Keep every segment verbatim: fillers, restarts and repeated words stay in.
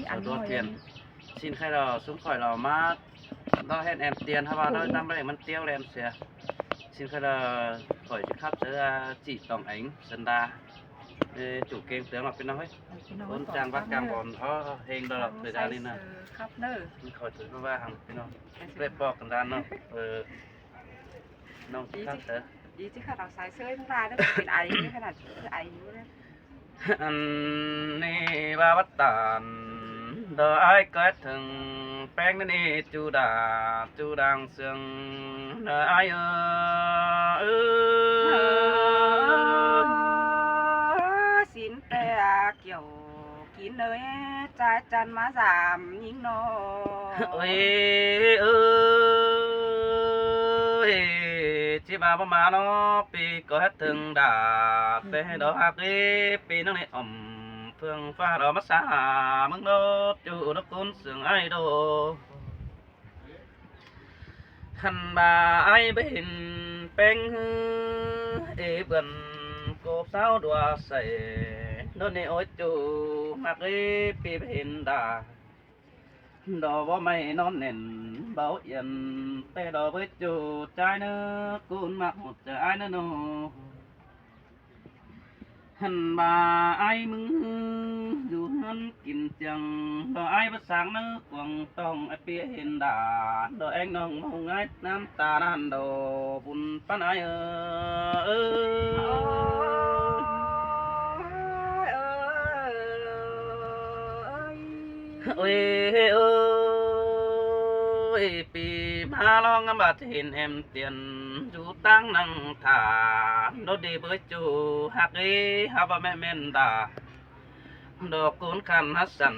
Ăn đuôn thôi. Phiên. Xin khai lỏ súng khỏi lỏ mát. Đó hẹn em tiền hả bà nói năm bảy măn tiêu là em sẽ. Xin khai lỏ khỏi chỉ khắp tới, à, chị Tổng Ánh Sơn Đà. Ê, chủ kênh tướng là bên nó ấy. Vốn trang bác trang bọn ó hên đó là thời gian đi nè. Khắp nơi. Khỏi thử nó ba hàng bên nó. Rep bọc cần đàn nó. Ờ. Nông chỉ khắp tới. Đi chứ khắp đào sai sới không ra đó. Bên ấy như thế nào chứ ai như thế. Ăn nê ba bắt tàn. Đó ai có thừng peng nê chu đà chu đang sương. Đó ai ơ. Xin tê à kiểu kín nơi trái chăn má giảm nhìn nó. Ôi ơ. Ê, chị bà bà má nó pi có hết thừng đà. Tê đó hạc đi pi năng nê ẩm. Phương pha đó mát xa hà mưng đô chu nó cún sương ai đô. Hẳn bà ai bê hình peng hư. Ê bần cô sao đùa sẻ. Nó nê ôi chu hạc đi pi bê hình đà. Đó bố mày non nền báo yên. Tê đó với chu trái nước cún mạc một trời ai nữa nô. Hẳn bà ai mưng dù hẳn kín chăng. Đó ai bắt sáng nó quăng tòng ai bia hên đà. Đó anh nông mông ai năm ta nan đồ bùn pan ai ơ. Ôi ôi pi má lo ngắm bát hên em tiền. Dù tăng năng thả. Đó đi với chu hạc đi hả bà mẹ men đà. Đó cún khăn hả sẵn.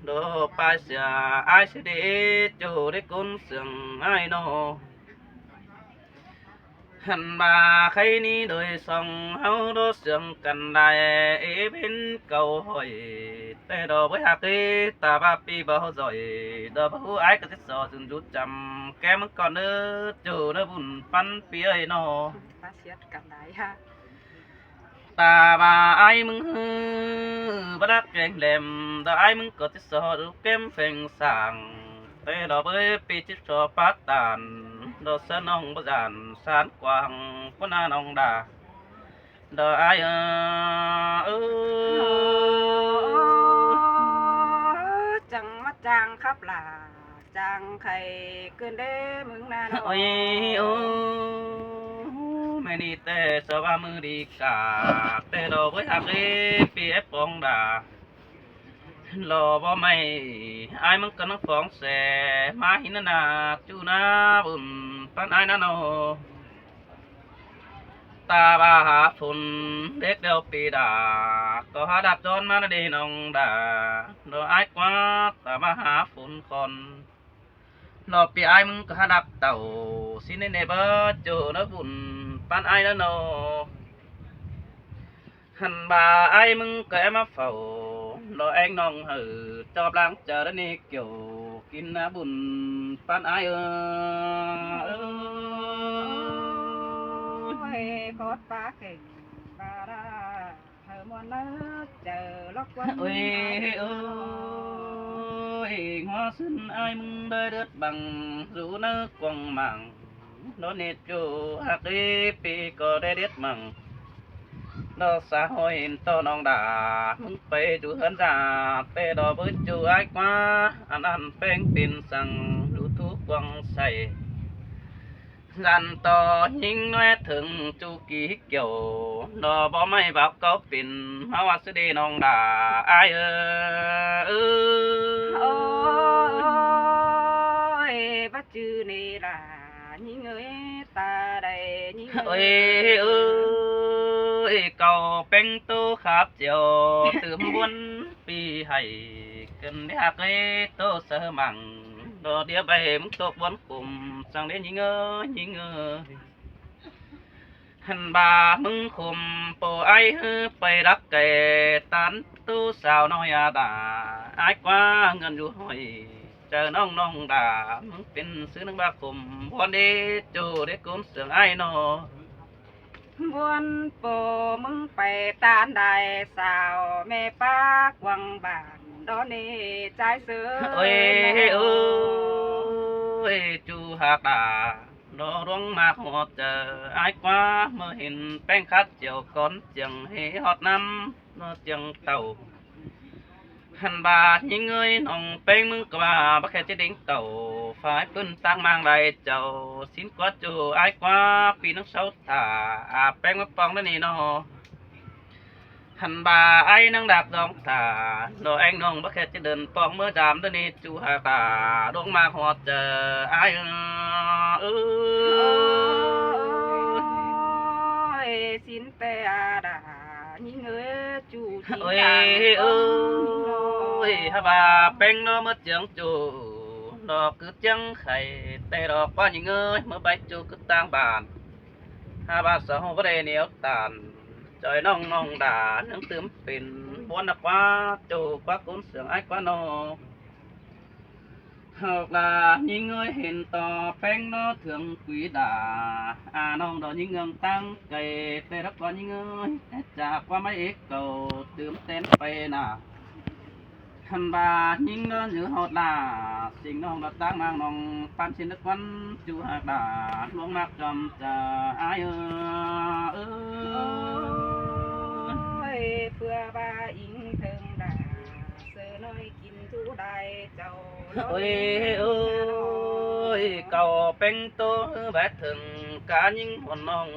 Đó pai xìa ai sẽ đi chu đi cún sương ai nô. Hẳn bà khay ni đôi song háo đó sương cần đài ế bên cầu hỏi. Tê đó với hạc đi ta ba pi bảo rồi. Đó bảo ai có thích so dừng rút chăm kem con nữa. Chu đó bùn pan pi ơi nô. Bát siết cần đài ha. Ta ba ai mưng hư. Bát đắc keng lem. Đó ai mưng có thích so rút kem phèng sàng. Tê đó với pi chít so phát tàn. Đó sân ông bát giản sán quang. Bố na nông đà. Đó ai ơ. Ơ, chăng mát chăng khắp là chăng khay cơn đế mưng na nô. Ôi ơ. Mẹ ni tê sao ba mưng đi cả. Tê đó với hạc đi pi ép bóng đà. Lo bố mày ai mưng cân phóng xe má hín na chu na bùn pan ai na nô. Ta ba hả phun đếc đeo pi đà. Có hả đạp giòn má đi nông đà. Nó ai quá ta ba hả phun con. Nó pi ai mưng có hả đạp tàu. Xin nên nê bơ chu nó bùn pan ai nó nô. Hẳn bà ai mưng có em áp phẩu. Nó anh nông hử cho blang chờ đó nê kiểu kín ná bùn pan ai ơ. Ôi, cót phá kỉnh bà đa. Hơ muôn nớ chờ lóc quấn. Ôi ơi, ngó sân ai mưng đơi đớt bằng rú nớ quăng mảng. Nó nê chu hạc đi pi có đê điết mảng. Nó xã hội to nong đà mưng pê chu hơn ra tê đó với chu ai quá ăn ăn peng pin săng rú thú quăng sảy. Dặn tỏ nhính nói thượng chu kỳ hít kiểu. Nó bó may báo cáo pin. Máu ác sư đi nông đà. Ai ơ. Ôi, bắt chư nê là nhính ơi ta đây nhính ơi. Ôi ơi, cầu peng tô khắp chiều. Tưm buôn pi hãy. Cân đi hạc ơi tô sơ măng. Đó đĩa bày mưng tô buôn khùm. Sang đến nhính ơi, nhính ơi. Hẳn bà mưng khùm pô ai hư pay đắc kè tán tu sao nói à đà. Ai quá ngân du hỏi. Chờ nông nông đà mưng pin sư nông bà khùm buôn đi chu đi cún sương ai nô. Buôn pô mưng pay tán đài sao mê pá quăng bản. Đó nè, trai sớ. Ôi, ôi, ôi, ôi, chu hạc đà, nó ruống mạc hót chơ, ải ꞌquá ꞌmưa hên ꞌpéng khát chiêu cón chiêng hế hót ꞌnăm, nó chiêng tảu. Hăn ꞌva ꞌnhính ơi ꞌnọng ꞌpéng ꞌmứng ꞌquá, báu khe ꞌchí đính tảu, phải ꞌpứng ꞌtáng mang lai chảu, sín ꞌquá chu ải ꞌquá, ꞌpi ꞌnắng sáu thả, a ꞌpéng ꞌmá ꞌpong ꞌnớ ꞌnị ꞌnọ. Hăn ꞌva ải ꞌnắng đak dong thả, nó ꞌéng ꞌnọng báu khe ꞌchí đươn ꞌpong ꞌmưa dam ꞌnớ ꞌnị, chu hạc đà, ruống mạc hót chơ, ải ơi. Ôi, sín ꞌtẹ a đà, ꞌnhính ơi, chu ꞌchí ôi, đà ôi, ôi, hák ꞌva ꞌpéng ꞌnọ ꞌmưa chiêng chu, nó cứ chiêng khay, ꞌtẹ đó ꞌquá ꞌnhính ơi, ꞌmưa báu chu cứ ꞌtáng bản. Hák ꞌva sa hô báu đảy ꞌnéo tản, ꞌchoi ꞌnọng ꞌnọng đà, ꞌnưng tứm pên, ꞌbuôn ꞌnạ ꞌquá, chu ꞌquá cốn siêng ải ꞌquá ꞌnọ. Hơc đà ꞌnhính ơi hên ꞌto ꞌpéng ꞌnọ thưởng quí đà, a ꞌnọng đó ꞌnhính ương ꞌtáng khay, ꞌtẹ đó ꞌquá ꞌnhính ơi, ét chả ꞌquá ꞌmá ế cầu, tứm tén pay nả. Hăn ꞌva ꞌnhính ꞌnọ nhớ hót lả, sính ꞌnọng đó ꞌtáng mang ꞌnọng, ꞌpắn sín đá ꞌquắn, chu hạc đà, ruống mạc chom chả, ải ơi. Ôi, ꞌpưa ꞌva ính thơng đà, sớ ꞌnọi kin thu đai chảu. Ôi, ôi, cảu ꞌpéng ꞌtố bát thơng cá ꞌnhính hôn ꞌnọng,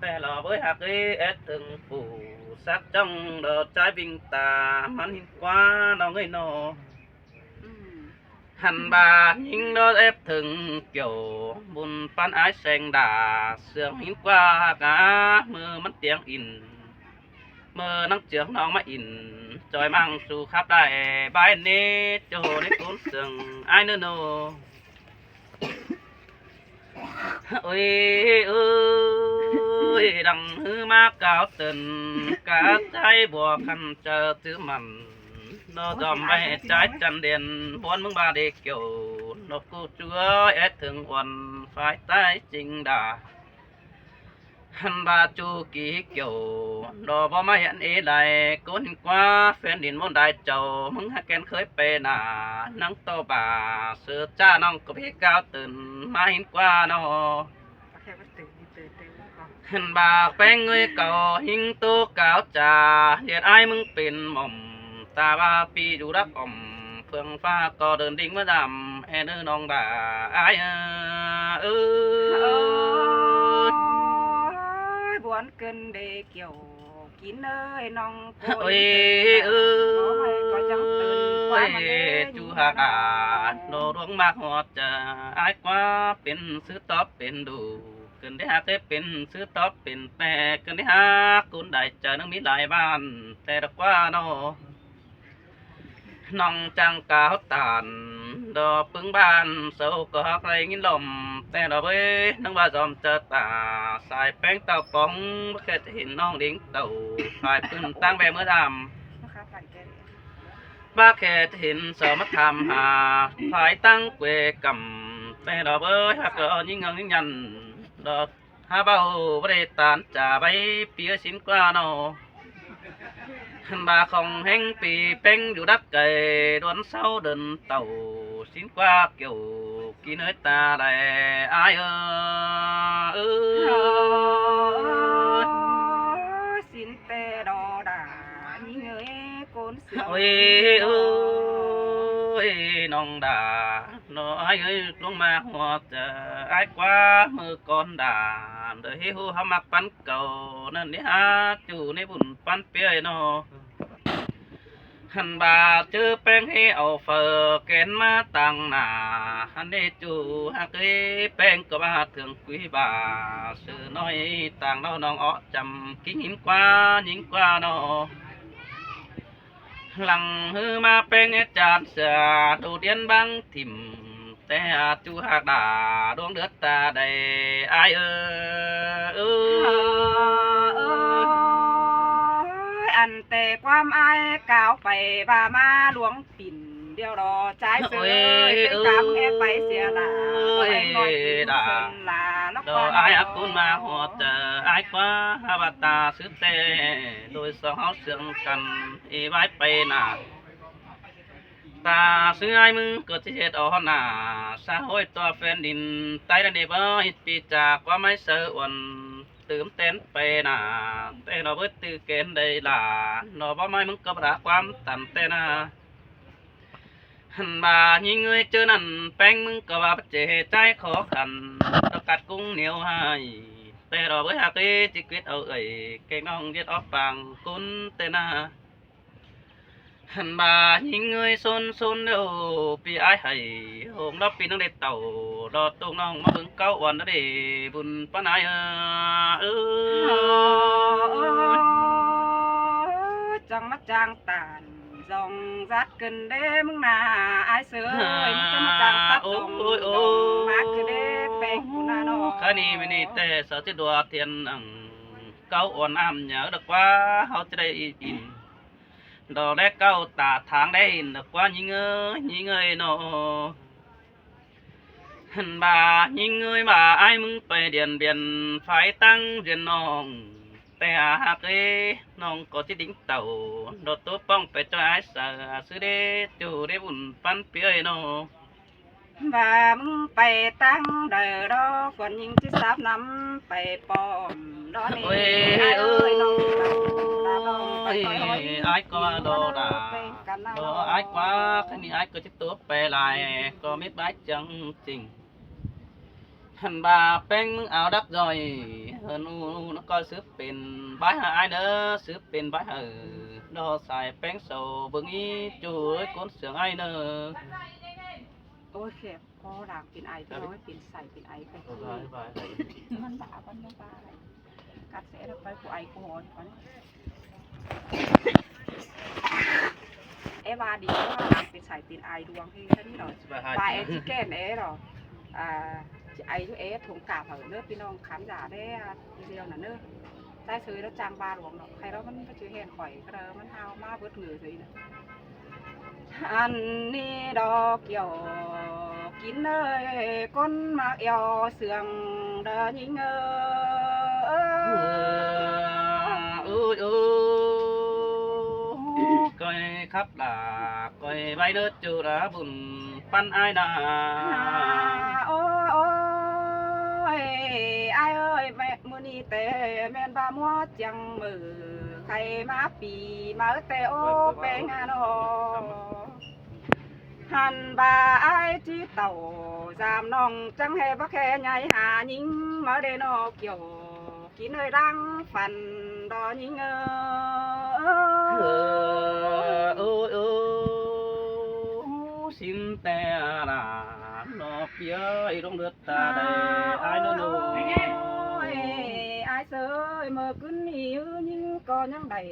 ꞌtẹ lỏ bới hạc ới ét thơng phủ, sắc trong đó ꞌchái ꞌvinh ta, ꞌmắn hên ꞌquá ꞌnọng ơi ꞌnọ. Hăn ꞌva ꞌnhính đó ép thơng kiẻo, bun ꞌpắn ải seng đà, siêng hên ꞌquá hạc a, ꞌmưa ꞌmắn tiếng in, ꞌmưa ꞌnắng chiêng ꞌnọng ꞌmá in, ꞌchoi mang su khắp đảy, bái ꞌnê, chu ꞌnê cốn siêng ải ꞌnớ ꞌnọ. Ôi, ôi, đăng ꞌhứ ꞌmá cáo tơn, cá ꞌchái bua khăn chơ tứ mẳn. Nó dòm ꞌvạy ꞌchái chăn điện, ꞌbuôn ꞌmứng ꞌva đê kiẻo, nó ꞌcú chúa ét thơng uôn, phải ꞌtái chính đà. Hăn ꞌva chu ký kiẻo, nó báu ꞌmá hiến ế lai, cốn hên ꞌquá, phén đin ꞌmuôn đai chảu, ꞌmứng hák kén khới pay nả, ꞌnắng ꞌto bà, sớ ꞌchạ ꞌnọng ꞌcọ báu cáo tơn, ꞌmá hên ꞌquá ꞌnọ. Hăn ꞌva ꞌpéng ơi cảu ꞌnhính ꞌtố cáo chả, điệt ải ꞌmứng pên mỏm, ta ꞌva ꞌpi dú đắc ỏm, phương ꞌphạ ꞌcọ đươn đinh ꞌmá dam, ét ꞌnư ꞌnọng đà, ải ơi. Ôi, buôn cơn đê kiẻo, kín ơi ꞌnọng. Ôi, ôi, ôi, chu hạc đà, nó ruống mạc hót chơ, ải ꞌquá pên sư tóp pên đủ, cơn đê hạc ới pên sư tóp pên ꞌtẹ, cơn đê hạc cốn đảy chơ ꞌnưng ꞌmí lai ꞌván, ꞌtẹ đó ꞌquá ꞌnọ. ꞌNọng chắng cáo tản, đó ꞌpứng ꞌván sâu ꞌcọ hák lai ꞌnghín lom, ꞌtẹ đó bới ꞌnưng ꞌva dòm chơ tả, sai ꞌpéng tảu póng, báu khe ꞌchí hên ꞌnọng đính tảu, phải ꞌpứng ꞌtáng ꞌve ꞌmưa dam. Báu khe ꞌchí hên so ꞌmá tham hả, phải ꞌtáng quê cắm, ꞌtẹ đó bới hák đó ꞌnhính ương ꞌnhính nhăn, đó hák ꞌvạu báu đảy tản chả báu ꞌpi ơi sín ꞌquá ꞌnọ. Hăn ꞌva khong ꞌhéng ꞌpi ꞌpéng dú đắc cay, đuôn sáu đươn tảu, sín ꞌquá kiẻo, kín ơi ta đảy, ải ơi. Ôi, sín ꞌtẹ đó đà, ꞌnhính ơi cốn siêng. Ôi, ôi, ôi, ꞌnọng đà, nó ải ơi, ruống mạc hót chơ, ải ꞌquá ꞌmưa cón đà, đảy hế ꞌhụ hák mạc ꞌpắn cảu, ꞌnặn đê hák chu ꞌnê bun ꞌpắn ꞌpi ơi ꞌnọ. Hăn ꞌva ꞌchớ ꞌpéng hế au phaư kén ꞌmá ꞌtáng nả, hăn đê chu hák ới ꞌpéng ꞌcọ ꞌva thưởng quí bà, sư ꞌnọi ꞌtáng ꞌnọ ꞌnọng ók chăm, kính hên ꞌquá, ꞌnhính ꞌquá ꞌnọ. Lăng ꞌhứ ꞌmá ꞌpéng ét chăn sửa, đổ điên băng thỉm, ꞌtẹ chu hạc đà, đuống đớt ta đảy, ải ơi. Ôi, ăn ꞌtẹ ꞌquám ải cáo pay ꞌva ꞌmá luống pin, điêu đó ꞌchái sớ ơi, ôi, ꞌpéng cám ơi, ép pay sia đà, ôi, ꞌnọi đà. Sơn là lóc đó ꞌquá ải ꞌnọ. Ác cún ꞌmá hót chơ, ải ꞌquá hák ꞌva ta sứ ꞌtẹ, đôi song ꞌháu siêng căn, ê ꞌvái pay nả. Ta sư ải ꞌmứng ꞌcọ ꞌchí ꞌdệt au ꞌhọt nả, sa ꞌhội tua phén đin ꞌTáy đa ꞌnị báu ꞌhịt pi chả ꞌquám ải saư uôn tứm tén pay nả, té ꞌnọ báu tư kén đảy lả, ꞌnọ báu ꞌmí ꞌmứng ꞌcọ báu đảy ꞌquám tăn té nả. Hăn ꞌva ꞌnhính ơi ꞌchớ ꞌnặn ꞌpéng ꞌmứng ꞌcọ ꞌva báu ꞌchớ ꞌhế ꞌchái khó khăn, ꞌtọ ꞌcặt ꞌcúng ꞌnéo ꞌhại, té ꞌnọ báu ꞌhặc ꞌchí ꞌquiến au ꞌcới, kéng ꞌnọng ꞌdệt ók pang ꞌcốn té nả. Hăn ꞌva ꞌnhính ơi ꞌsốn ꞌsốn ꞌlẹo ꞌpi ải hảy, hông đắp ꞌpi ꞌnọng đảy tảu, đọ ꞌtông ꞌnọng ꞌmá ꞌpứng cáu uôn đảy bun ꞌpắn ải ơ. Chắng ꞌmá chang tản dong dắt ꞌcứn đế ꞌmứng nả ải ꞌsớ, ꞌmá chắng tắt dong dong mák ꞌcứn đế ꞌpéng ꞌcứn nả ꞌnọ. Khá ꞌnị ꞌmí ꞌnị té sa ꞌchí đua thiên ꞌnặn cáu uôn ꞌnặn ꞌnhá đảy ꞌquá, ꞌháu ꞌchí đảy ꞌin. Đảy ꞌlé cáu ta tháng đảy ꞌin đảy ꞌquá ꞌnhính ơi, ꞌnhính ơi ꞌnọ. Hăn ꞌva ꞌnhính ơi ꞌva ải ꞌmứng pay Điện Biên phái tăng Việt ꞌnọng, té ꞌhặc ꞌchí ꞌnọng ꞌcọ ꞌchí đính tảu, đọ ꞌtố ꞌpóng pay ꞌchoi ải saư, sư đé ꞌchu đé bun ꞌpắn ꞌpi ơi ꞌnọ. ꞌVa ꞌmứng pay ꞌtáng đaư đó khuôn ꞌnhính ꞌchí sáp ꞌnặm pay pom đó ꞌnị. Ôi, ải ơi, ꞌnọng ꞌchí đảy đa ꞌnọng pay ôi, ꞌcoi ꞌhọt ải ꞌcọ đo đa. Pay căn nả đo đo. Ải ꞌquá, khá ꞌnị ải ꞌcọ ꞌchí ꞌtố pay lai, ꞌcọ mết bái chắng chỉnh. Hăn ꞌva ꞌpéng ꞌmứng au đắc ꞌdọi, hơn u ꞌnọ ꞌcọ sư pên bái hả ải ꞌnớ, sư pên bái hả, đo sai ꞌpéng sau bưng ꞌnị ꞌchu ơi ꞌcốn sương ải ꞌnớ. Ôi, khép có đang pên ải, pên ải, pên sai pên ải pay. Ôi, ôi, ôi. Hăn ꞌva, hăn ꞌva. Cắt sẽ đọc pay cu ải cu ꞌhọt ꞌcón. É ꞌva đi ꞌva đang pên sai pên ải đuông ꞌhế ꞌnị ꞌnọ. ꞌVa é ꞌchí kén é ꞌnọ. À, ải ꞌchu é thông cảm hả ꞌnớ ꞌpi ꞌnọng khán giả đé, à, video nả ꞌnớ. Sai sơi ꞌnớ chang ꞌva đuông ꞌnọ. Khay ꞌnọ ꞌmắn ꞌchớ hên khỏi ꞌcọ đaư ꞌmắn ꞌhao ꞌmá bớt ngư ꞌsớ ꞌnớ. Ăn ꞌnị đo kiẻo kin ơi, ꞌcốn ꞌmặc eo sương đa ꞌnhính ơi. Ôi, ôi, ôi, ꞌcoi khắp đa, ꞌcoi bái ꞌnớ ꞌchu đa bun ꞌpắn ải nả. À, ôi, ôi, ải ơi, ꞌmự ꞌnị té ꞌmen ꞌva ꞌmúa chiêng ꞌmự khay ꞌmá pi ꞌmá té ô ꞌpéng ꞌnọ. Hăn ꞌva ải ꞌchí tảu dam ꞌnọng chắng ꞌhế báu khe nhay hả ꞌnhính ꞌmá đé ꞌnọ kiẻo kin ơi đang phăn đo ꞌnhính ơi. Ơ, ôi, ôi, sim té đa, ꞌnọ ꞌpi ơi, ꞌlống đớt ta đảy ải ꞌnớ ꞌnọ. Ôi, ải ꞌsớ ơi, ꞌmự ꞌcứn ꞌnị ư ꞌnhính ꞌcọ ꞌnhắng đảy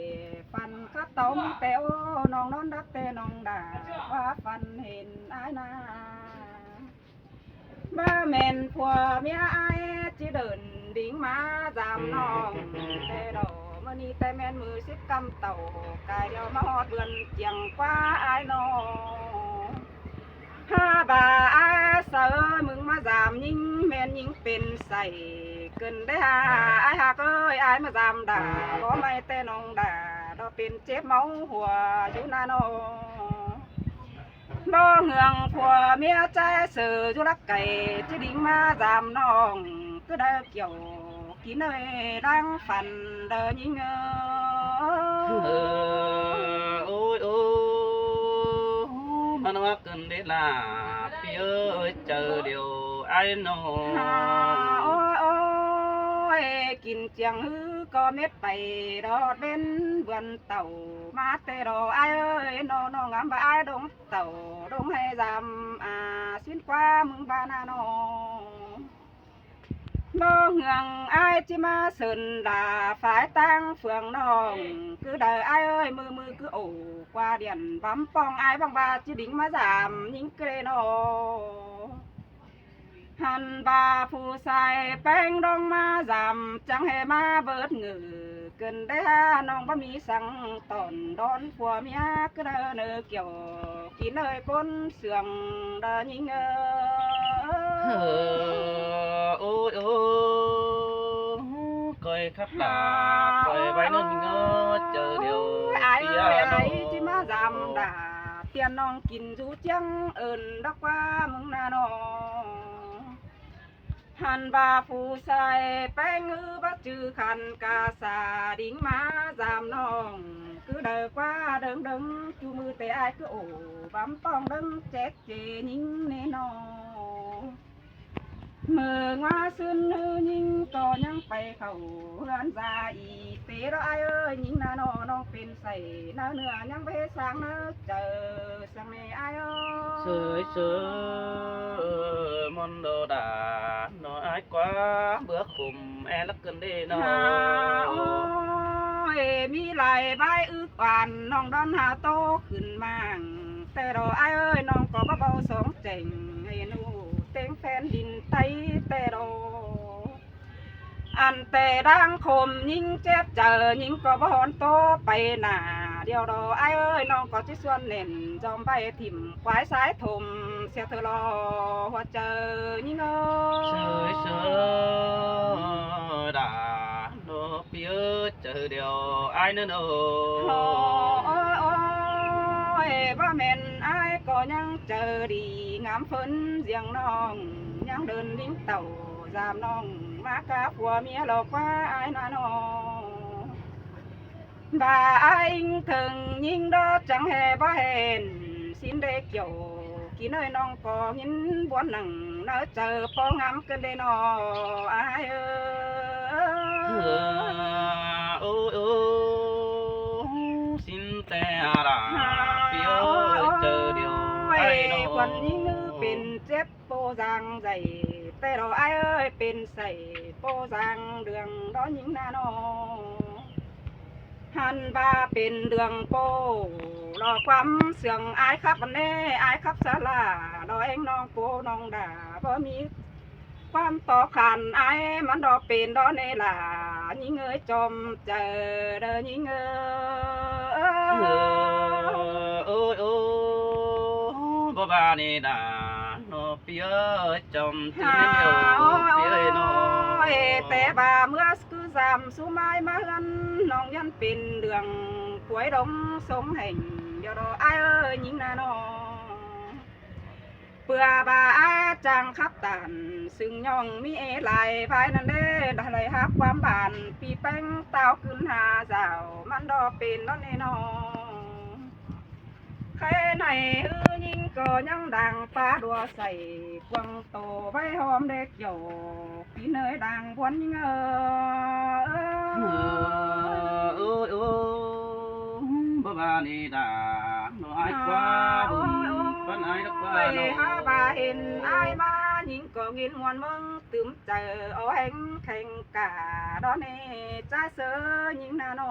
phăn khắp tóm té ô, ꞌnọng ꞌnón đắc té ꞌnọng đa ꞌva phăn hên ải nả. ꞌVa ꞌmen phua ꞌmía ải ꞌchí đơn đính ꞌmá dam ꞌnọng, té đo ꞌmự ꞌnị té ꞌmen ꞌmự síp ꞌcắm tảu cai điêu ꞌmá ꞌhọt bươn chiêng ꞌquá ải ꞌnọ. Hả ꞌva ải saư ơi, ꞌmứng ꞌmá dam ꞌnhính ꞌmen ꞌnhính pên sai ꞌcứn đé hả ải ꞌhặc ơi, ải ꞌmá dam đa báu ꞌmạy té ꞌnọng đa đo pên chếp máu hua dú nả ꞌnọ. Đo ꞌhương phua ꞌmía ꞌchái sư dú lắc cay ꞌchí đính ꞌmá dam ꞌnọng, ꞌcứ đaư kiẻo kin ơi đang phăn đa ꞌnhính ơi. Ôi, ôi, ꞌmắn ꞌva ꞌcứn đé lả, ꞌpi ơi, chaư điêu ải ꞌnọ. À, ôi, ôi, kin chiêng ꞌhứ ꞌcọ mết pay đọt bến bươn tảu ꞌmá té đo ải ơi, ꞌnọ ꞌnọng ngắm ꞌva ải ꞌlống tảu ꞌlống ꞌhế dam, à, ꞌsịn ꞌquá ꞌmứng ꞌva nả ꞌnọ. ꞌNo ꞌhương ải ꞌchí ꞌmá sưn đa phái ꞌtáng phường ꞌnọng, ꞌcứ đaư ải ơi, ꞌmự ꞌmự ꞌcứ ổ qua điện bắm ꞌpọng ải ꞌváng ꞌva ꞌchí đính ꞌmá dam ꞌnhính ꞌcứ đaư ꞌnọ. Hăn ꞌva phủ sai ꞌpéng ꞌlống ꞌmá dam chắng ꞌhế ꞌmá bớt ngự ꞌcứn đé hả ꞌnọng báu ꞌmí săng tỏn đón phua ꞌmía ꞌcứ đaư ꞌnớ kiẻo kin ơi ꞌcốn sương đa ꞌnhính ơi. Ơ, ôi, ôi, ꞌcoi khắp đa, ꞌcoi bái ꞌnớ ꞌnhính ơi, chaư điêu. Ôi, ải ơi, ải ꞌchí ꞌmá dam đa ꞌTiện ꞌnọng kin dú ꞌchương ơn đắc ꞌquá ꞌmứng ꞌna ꞌnọ. Hăn ꞌva phủ sai ꞌpéng ư báu ꞌchư khăn ca sa đính ꞌmá dam ꞌnọng. ꞌCứ đaư ꞌquá đơng đơng ꞌchu ꞌmự té ải ꞌcứ ổ bắm ꞌpóng đơng chét chế ꞌnhính ꞌnê ꞌnọ. ꞌMự ꞌnguá ꞌsướng ꞌnhính ꞌcọ ꞌnhắng pay khảu ꞌhướn da ị té ꞌló ải ơi, ꞌnhính ꞌna ꞌnọ ꞌnọng pên sảy ꞌnhắng ꞌnớ ꞌnhắng báu ꞌhế sáng ꞌnớ chaư săng ꞌnê ải ơi. Sới sới, ꞌmắn đo đả ꞌnọ ải ꞌquá báu khum é lắc ꞌcơn đê ꞌnọ. Hả, ôi, ꞌmí lai bái ứk oan ꞌnọng đón hả ꞌtố khửn mảng. Té ꞌló ải ơi, ꞌnọng ꞌcọ báu báu sóng chẻng ꞌhế ꞌnụ ꞌtếng phén đin ꞌTáy té ꞌló. Ăn té đang khôm ꞌnhính chếp chaư ꞌnhính ꞌcọ báu hón ꞌtố pay nả. Điêu đó ải ơi, ꞌnọng ꞌcọ ꞌchí suôn nẻn dom bay thỉm quái sái thôm sia thơ lo hua chaư ꞌnhính ơi. Sới sới, đả ꞌnọ ꞌpi ơi, chaư điêu ải ꞌnớ ꞌnớ. Ôi ôi ôi, báu ꞌmen ải ꞌcọ ꞌnhắng chaư đi ngắm phớn ꞌdiếng ꞌnọng, ꞌnhắng đưn đính tảu dam ꞌnọng ꞌmá cá phua ꞌmía lo ꞌquá ải ꞌna ꞌnọ. ꞌVa ải ꞌnhính thơng ꞌnhính đó chắng ꞌhế báu hên, ꞌsịn đê kiẻo kin ơi ꞌnọng ꞌcọ ꞌnghín buôn nẳng ꞌnớ chaư ꞌpó ngắm ꞌcơn đê ꞌnọ ải ơi. Ôi ôi, ꞌsịn té đả ꞌpi ơi, chaư điêu ải ꞌnọ. Khuôn ꞌnhính ꞌnứ pên chếp ꞌpộ dang dảy, té ꞌló ải ơi pên sảy ꞌpộ dang đường đó ꞌnhính ꞌna ꞌnọ. Hăn ꞌva pên đường ꞌpộ lo ꞌquám sương ải khắp ăn ꞌnê, ải khắp sa lả lo ꞌhéng ꞌnọng ꞌpộ ꞌnọng đả báu ꞌmí ꞌquám tó khăn ải ꞌmắn đó pên đó ꞌnê lả ꞌnhính ơi chom chaư đơ ꞌnhính ơi. Ôi ôi, báu ꞌva ꞌnị đả ꞌnọ ꞌpi ơi, chom chaư ꞌnhính ơi ꞌpi ơi ꞌnọ. Ôi ôi, té ꞌva ꞌmứa ꞌcứ dam sú ꞌmái ꞌmá ꞌhướn ꞌnọng ꞌnhắng pên đường cuối đống sống hẻng, điêu đó ải ơi ꞌnhính ꞌna ꞌnọ. ꞌPưa ꞌva ải chang khắp tản sưng ꞌnhọng ꞌmí ê lai vai ꞌnặn đê, đảy đảy hák ꞌquám bản ꞌpi ꞌpéng táo cứn ha dảo ꞌmắn đó pên đó ꞌnê ꞌnọ. Khay ꞌnị ꞌhứ ꞌnhính ꞌcọ ꞌnhắng đang pá đua sảy cuông tô ꞌvạy hóm đê kiẻo kin ơi đang buôn ꞌnhính ơi. Ôi ôi, báu ꞌva ꞌnị đả ꞌnọ ải ꞌquá bun ꞌpắn ải đắc ꞌquá ꞌnọ. Hả ꞌva hên ải ꞌmá ꞌnhính ꞌcọ ꞌnghín muôn ꞌmớng tứm chaư ó ꞌhéng kheng cả đó ꞌnê, chả sớ ꞌnhính ꞌna ꞌnọ.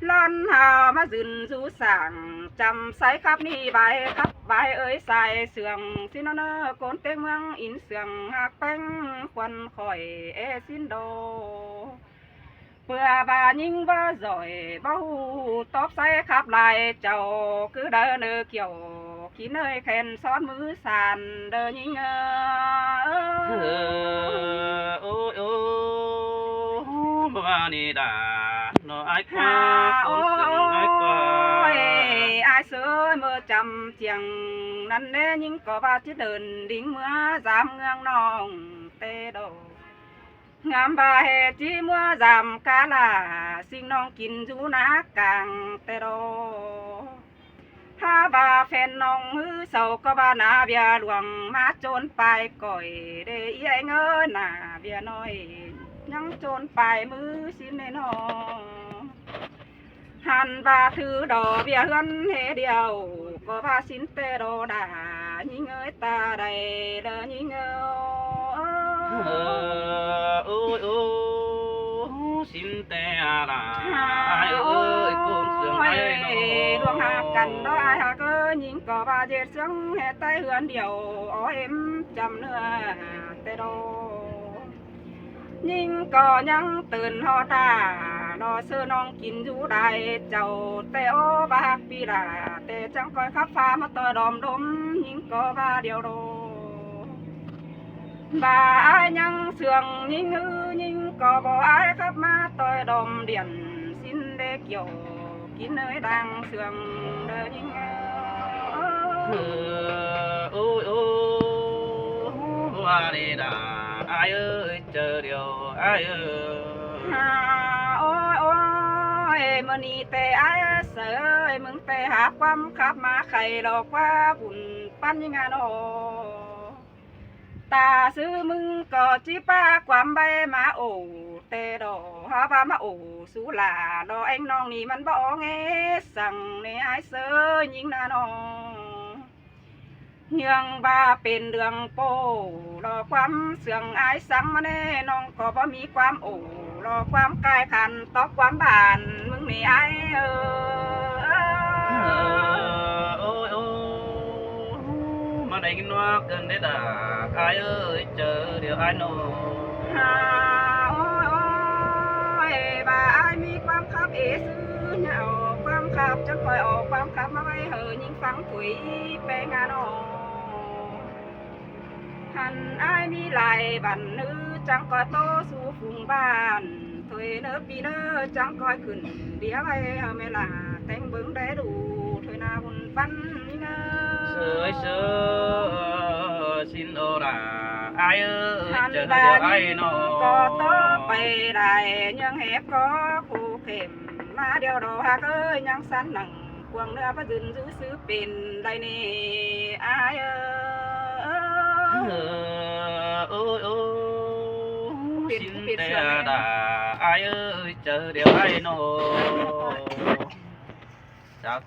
Lon hao ꞌmá dưn dú sảng chăm sáy khắp ꞌnị ꞌvạy khắp ꞌvạy ơi sai sương, ꞌsịn ꞌnớ ꞌnớ ꞌcốn ꞌtếng ꞌmướng in sương hák ꞌpéng khuôn khỏi é ꞌsịn đô. ꞌPưa ꞌva ꞌnhính báu giỏi báu ꞌhụ tóp sáy khắp lai chảu, ꞌcứ đaư ꞌnư kiẻo kin ơi khen són ꞌmứ san đơ ꞌnhính ơi. Ôi ôi, báu ꞌva ꞌnị đả ꞌnọ ải ꞌquá, ôi ôi, ải ꞌsớ ꞌmưa chăm chiêng ꞌnặn ꞌnê ꞌnhính ꞌcọ ꞌva ꞌchí đưn đính ꞌmứa dam ꞌngướng ꞌnọng té đô. Ngắm ꞌva ꞌhế ꞌchí ꞌmứa dam cá lả, ꞌsịn ꞌnọng kin dú ná cang té đô. Hả ꞌva phén ꞌnọng ꞌhứ sau ꞌcọ ꞌva nả ꞌviạk luông ꞌmá ꞌchốn pay khỏi đê ꞌi ꞌhéng ơi, nả ꞌviạk ꞌnọi ꞌnhắng ꞌchốn pay ꞌmứ ꞌsịn ꞌnê ꞌnọ. Hăn ꞌva thứ đo ꞌviạk ꞌhướn ꞌhế điêu ꞌcọ ꞌva ꞌsịn té đô đả ꞌnhính ơi, ta đảy đơ ꞌnhính ơi. Ôi ôi, ꞌsịn té đả ải ơi, ꞌcốn sương ải ꞌnọ. Luông hák căn đó ải hák ơi, ꞌnhính ꞌcọ ꞌva ꞌdệt sương ꞌhế ꞌtếng ꞌhướn điêu ó êm chăm ꞌnưa té đô. ꞌNhính ꞌcọ ꞌnhắng tưn ꞌhọt đả lo ꞌsớ ꞌnọng kin dú đảy chảu, té ó ꞌva hák ꞌpi đả té chắng ꞌcoi khắp ꞌphạ ꞌmá ꞌtoi đom đôm, ꞌnhính ꞌcọ ꞌva điêu đô. ꞌVa ải ꞌnhắng sương ꞌnhính ꞌhứ ꞌnhính ꞌcọ báu ải khắp ꞌmá ꞌtoi đom điện, ꞌsịn đê kiẻo Kin ơi đang sương đơ nhính. Ơ, ôi, ôi, hoa đi đà, ai ơi, chờ điều, ai ơi. À, ôi, ôi, mơ ni tê ai sơ ơi, mưng tê hạp quăm khắp mà khay lo qua bùn păn nhính ngăn ô. Ta sư mưng có chí pa quăm bay mà ổ tê đỏ, ha ba mà ổ sú là lo anh nong ni măn bó nghe săng nê ai sơ nhính nà nong. Nhường ba pên đường pô lo quăm sương ai săng mà nê nong có bó mi quăm ổ lo quăm cai khăn tó quăm bàn mưng nê ai ơ. Ôi, ôi, mà đánh nó cơn đấy là ai ơi, chờ điều ai nô. À, ôi, ôi, bà ai mi quăm khắp ế sư nhau, quăm khắp chắc coi ổ quăm khắp mà bay hờ nhính phăng quỷ pe ngà nô. Hẳn ai mi lai bản nữ chẳng coi tô su phung bản, thôi nơ pi nơ chẳng coi khửn bía bay hơ mẹ là teng bướng đế đủ, thôi na bùn bắn mi nơ. Sơ ơi sơ, xin ô là ai ơi, hẳn chờ bà điều ai nhính nô. Có tô bay lai nhưng hép có khu khêm, mà điều đó hạc ơi nhăng săn nặng. Quảng nữa bác dừng giữ xứ bền đây nè, ai ơi. Ôi, ôi, bền, xin bền tê sương đà, ai ơi, chờ điều ai nô. Chào.